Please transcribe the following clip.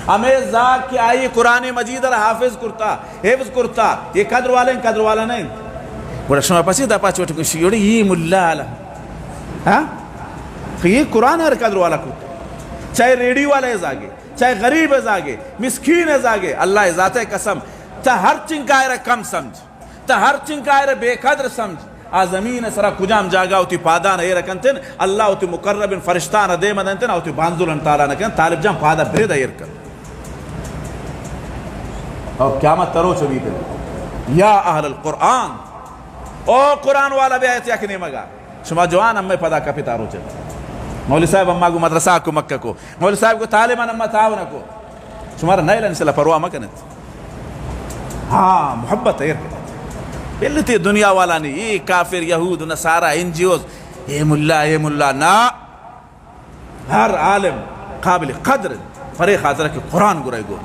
ہمے زاگ کہ آئی قرآن مجید را حافظ کرتا، حفظ کرتا، یہ قدر والا ہیں، قدر والا نہیں؟ گڑا شما پسی دپا چوٹ کن شیوڑی، یہ ملا والا۔ ہاں؟ یہ قرآن ہر قدر والا کرتا۔ چاہے ریڑی والا ہے زاگے، چاہے غریب ہے زاگے، مسکین ہے زاگے، اللہ ذات قسم، تا ہر چنکائے را کم سمجھ۔ تا ہر چنکائے را بے قدر سمجھ۔ آ زمین سرا کجام جاگہ وتی پادان ایر کنتن، اللہ وتی مقربین فرشتان دیم دنتن، وتی بانزلن تالان کن، طالب جان پادا برید ایر کن۔ اور قیامت تروچ بیت۔ یا اہل القرآن، او قرآن والا، بیا ات یک نیمگا۔ شما جوان ہمے پدا کپت آ روچ۔ مولوی صاحب اما گو مدرسہ کو مکہ کو، مولوی صاحب گو طالبان اما تعاون کو۔ شمارا نئیل انشاءاللہ پرواہ مکنت۔ ہاں، محبت ایر کنت۔ بلتی دنیا والا نہیں، یہ کافر، یہود، نصارہ، این جی اوز، اے ملا، اے ملا، نا۔ ہر عالم قابل قدر، پرے خاطر کہ قرآن گرے گو۔